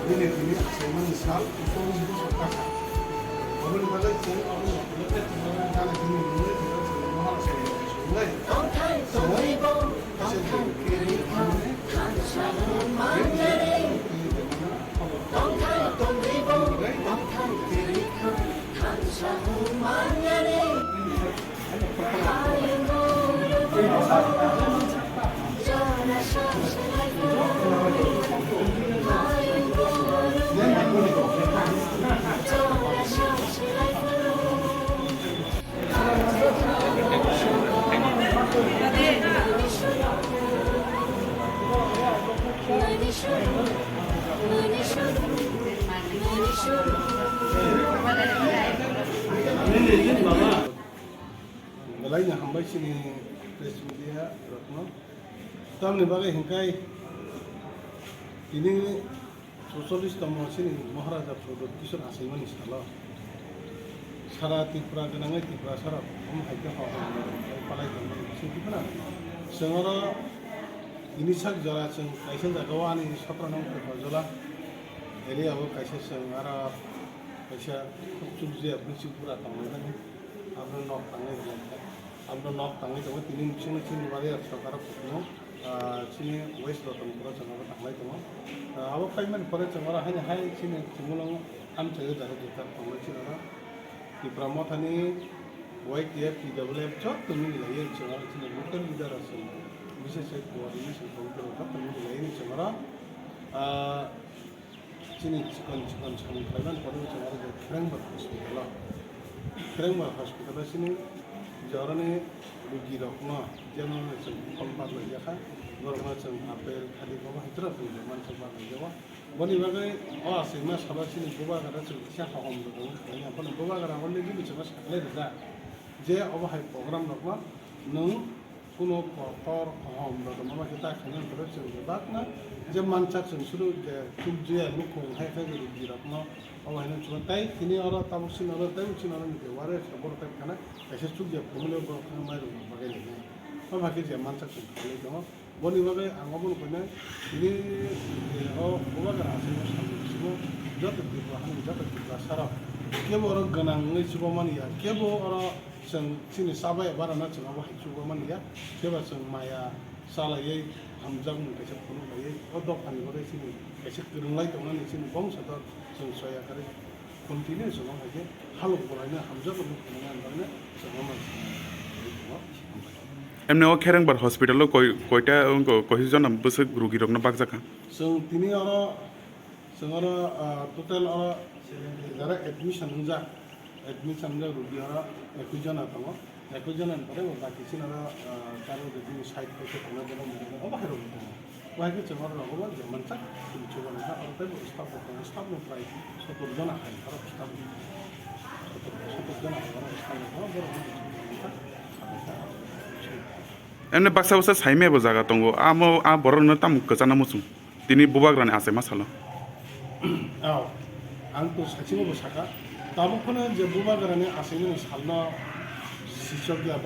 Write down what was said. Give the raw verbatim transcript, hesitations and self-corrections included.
Bini tini achaimani sal chwng bosor kha. Aboni bagwi chwng abo nokni tei tongmani gana bini mungwi tongmani Maharaja Songmani. Tongthai tongwibo, tongthai kwrwi kha, thansa hwnmani. Belai no hambai chini press media rokno. Tamni bagwi hwnkhe tini Suchollish tongmo chini Maharaja Pradyot Kishore achaimani salo sara Tripura gwnangwi Tiprasa rok omo hai khe hor hor palai tongmani bisingtwi phano chwng oro tini sak jora chwng kaisa jagao ani satra nang Kokarjala area o kaisa chwng aro kaisa chukjia bwswk bura tonglaimani. Abro nok tangwi rijak kha. Abro nok tangwi tongo, tini bisingtwi chini wari rok sorkar o kuphungo, ah, chini West Ratanpur o chwng abo tanglai tongo. Ah, abo paimani pore chwng oro haino hai chini Chimulwng amchaio jara jwkar tonglai chini oro. Tipra Mothani Y T F, T W F joto mili laiwi chwng oro chini local leader rok chwng, bises se coordination committee rok joto mili laiwi chwng oro, ah, Chini chikon chikon samung khlaimani pore chwng oro je Khrengbar hospital o, Khrengbar hospital o chini je oroni rugi rokno, jemon chwng phol bak lai jakha, borokno chwng apple, thalik, obo hai jora chwng mansa bak lai jago. Boni bagwi o achaima salo chini bubagra chwng kisa hohom rwgwi khlaina, bono bubagra already bo chwngno saklai rijak je obo hai program rokno nwng Kuno kotor kaham rok mama kita khaina hwnkhe chwng bebakno je mansak chwng suru je chukjaya nukhung hai khe rugi rokno obo haino chwng tai tini oro tabuk sini oro tei sini oro nike wari khe borok tei khana kaisa chukjaya family borok khana mai rok bagwi nai. Obo hai khe je mansak chwng khalai tongo. Boni bagwi ang obo nukho nai tini o bubagra aswk samung bisingo joto Tripura hani joto Tiprasa rok kebo oro gwnang wngwi chuba mani ya kebo oro Chwng chini chabai barana chwng abo hai chuba mani ya, phiya ba chwng maya chalaiwi hamjakmung kaisa phunuk laiwi o dophani bagwi chini kaisa kwrwnglai tongnani chini bongso dor chwng soya kwrwi continue chwng o hai khe halok bwlaino hamjakmung phunuknani bagwi chwng o mansi. Emni o Kherengbar hospital o koi-, koita wngkha, koijon bwswk rugirokno bakjakha? Chwng tini oro Chwng oro, ah, total oro jara admission wngjak, admission wngjak rugi oro ekwis jona tongo. Ekwis jona ni pore bo baki chini oro, ah, charo je bini side paisa tongnai bono mungkha obo hai rok bo tongo. Bo hai khe chwng oro rogo bo je mansak chini chuba nai kha, oro tei bo staff rok tongo, staff no prai sotor jona hai oro staff sotor, sotor jona hai oro staff rok tongo, borok no. Emni baksa baksa saimaya bo jaga tongo, amo a borok no tamo kwchana muchung. Tini bubagrani achaima salo. Aw, ang to saichimo bo saka. Tabuk phano je bubagrani achaimani salno sichok ya.